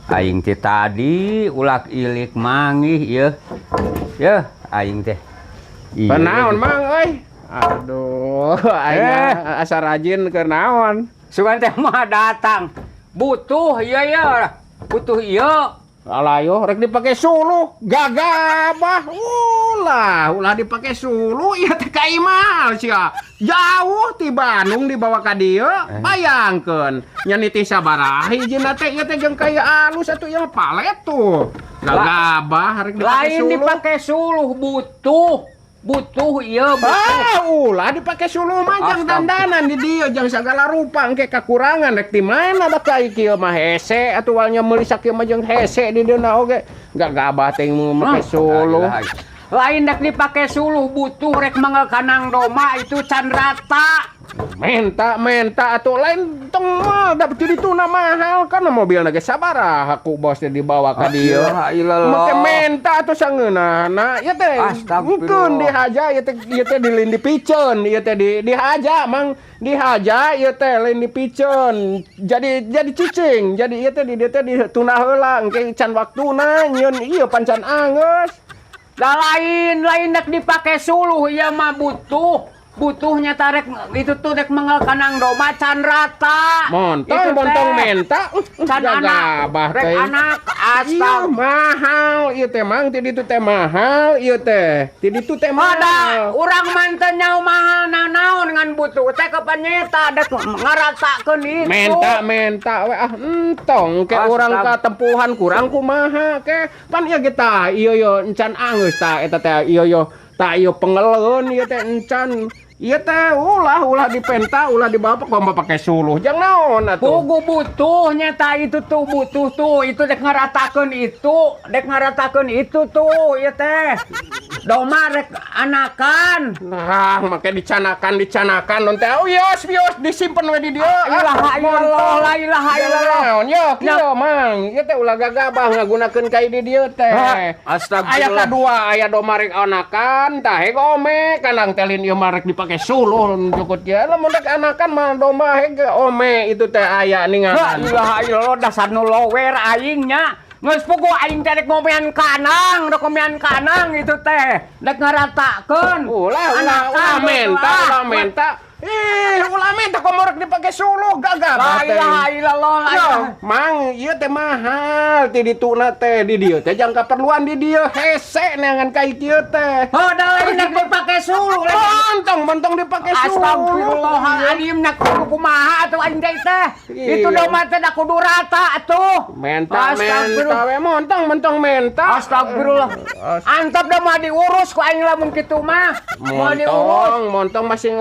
Aing teh tadi ulak ilik manggih ieu. Yeuh, aing teh. Iya. Naon, Mang, euy? Aduh, aing Eh. asa rajin keur naon? Sugan teh mah datang. Butuh ieu ya. Butuh ieu. Alah yo, rek dipake suluh, gagabah. Ulah, ulah dipake suluh ieu teh ka imah sia. Jauh ti Bandung dibawa ka dieu, bayangkeun. Nya nitih sabaraha hijina teh ieu teh jeung kaya alus atuh ieu mah palet tuh. Gagabah rek dipake Lain suluh. dipake suluh, butuh. Butuh ieu, butuh. Ah, ulah dipake suluh mah jang dandanan di dieu jang sagala rupa engke kakurangan rek di mana da kai kieu mah hese atuh walnya meuli sakieu mah jeung hese di dieu oge. Gagabah teh mun make suluh. Lain rek dipake suluh, butuh rek manggal kanang domba itu can rata. Menta menta atuh lain tong mah da jadi tuna mahal kan mobil ge sabaraha ku bos teh dibawa ka dieu. Ilallah. Make menta atuh sangeunahna ieu teh. Astagfirullah. Engkeun dihaja ieu teh dilin dipiceun ieu teh di dihaja mang dihaja ieu teh lain dipiceun. Jadi cicing, jadi ieu teh di dieu teh ditunda heula engke can waktuna nyieun ieu pancan anggeus. Lah lain lain rek dipake suluh ieu mah butuh. Butuhnya tarek itu tuh rek manggal kanang domba can rata. Montong Itu teh. Montong menta Can anak, gagabah rek teh. Anak Iya astag. Mahal ieu teh, Mang, ti ditu teh mahal ieu teh. Ti ditu teh Ada mahal. Urang manten nyaho mahal naon ngan butuh teh kapan nyeta dek ngaratakeun itu. Menta menta we ah entong ke urang katempuhan kurang kumaha ke pan ieu ge tah ieu yo encan anggeus tah eta teh ieu yo tah ieu pengeleun ieu teh encan ieu teh ulah ulah dipenta ulah dibawa kok pake suluh jang naon atuh. Pugu butuh nyata itu tuh butuh tuh itu dek ngaratakeun itu dek ngaratakeun itu tuh ieu teh. Domba rek anakan. Nah, make dicanakan dicanakan non teh. Oh, wios wios disimpen we di dieu. Ilaha illallah, la ilaha illallah. Naon yo kieu, Mang. Ieu teh ulah gagabah ngagunakeun kai di dieu teh. Astagfirullah. Aya kadua aya domba rek anakan tah heg ome kandang teh lin ieu mah rek dipake suluh cukut kieu. Lamun rek anakan mah domba heg ome itu teh aya La ningalan. Ilaha illallah, dasar nu lower aing nya. Geus puguh aing teh rek ngomean kanang, rek ngomean kanang itu teh. Rek ngaratakeun. Ulah ulah Anakan, ulah menta ulah. Ulah menta. Ih, ulah menta komo rek dipake suluh gagabah La teh. ilaha illallah, la Yo, ilaha. Mang, ieu teh mahal ti dituna teh di dieu teh jang kaperluan di dieu hese neangan kai kieu teh. Oh, da lain rek dipake suluh lagi. Montong, montong dipake suluh. Astagfirullahaladzim, nak kudu kumaha atuh aing teh teh. Iya. Itu domba teh da kudu rata atuh. Menta Astagfirullah. menta we montong montong menta. Astagfirullah. Antep dah mau diurus ku aing lamun kitu mah. Mau diurus. Montong, montong masih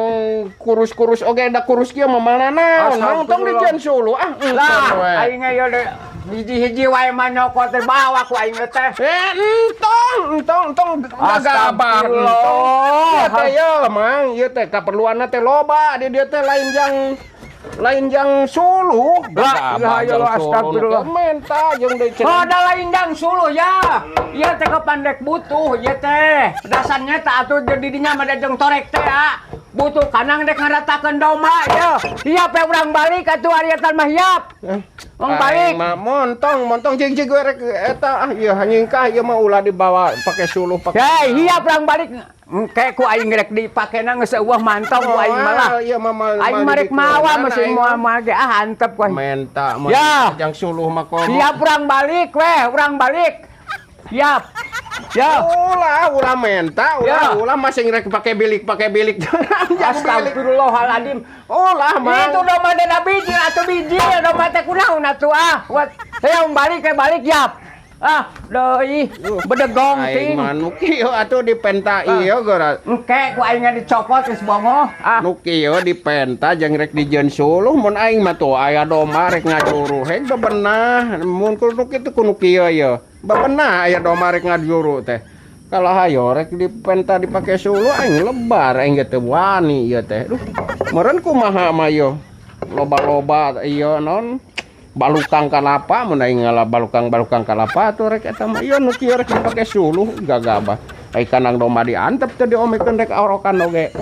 kurus-kurus oge da kurus kieu mah mana naon. Montong Astagfirullah. dijieun suluh ah. Lah, Entong we. Aing ge hiji-hiji wae mah nyokot teh bawa ku aing teh. Eh, entong, entong, entong gagabah Astagfirullah. entong. Ieu teh ye, Mang, ieu teh kaperluanna teh loba di dieu teh lain jang suluh. La ilaha illallah, astagfirullah. Menta jeung deui Oh, da lain jang suluh ya. Ieu teh kepandek butuh ieu teh. Dasarnya tak atuh jadi dinya mah da jeung torek teh ah. Butuh kanang dek ngaratakeun domba ya. Hiap ya urang balik atuh ari eta mah hiap. Urang balik. Aing mah montong, montong jeung jeung gue rek eta ah ieu hanyingkah ieu mah ulah dibawa pake suluh pake. Hei, hiap urang balik. Engke ku aing rek dipakena geus eueuh mantong ku aing malah. Ieu mah mal Aing mah rek mawa masih moal moal ge ah antep ku aing. Menta mah Ya. jang suluh mah komo. Siap urang balik weh, urang balik. Siap. Ya. Ulah, ulah menta, ulah, Ya. ulah masih rek pakai bilik, pakai bilik. Jang bilik. Astagfirullahaladzim. Ulah, Mang. Itu domba dena biji atuh biji domba teh kunaon atuh ah. Wat hayang balik ke balik yap. Ah, deui bedegong Aing ting. mah nu kieu atuh dipenta ieu geura. Engke ku aing dicopot geus bongoh. Ah, Nu kieu dipenta jeung rek dijieun suluh mun aing mah tuh aya domba rek ngajuru heg bebenah mun ku nu kitu ku nu kieu ye. Bebenah aya domba rek ngajuru teh. Kalau hayo rek dipenta dipake suluh aing lebar aing ge teu wani ieu teh. Duh, meureun kumaha mah ieu. Loba-loba ieu non balukang kalapa mun aing ngala balukang-balukang kalapa atuh rek eta mah ieu nu kieu rek dipake suluh gagabah. Ai kandang domba diantep teh diomekeun rek orokan oge.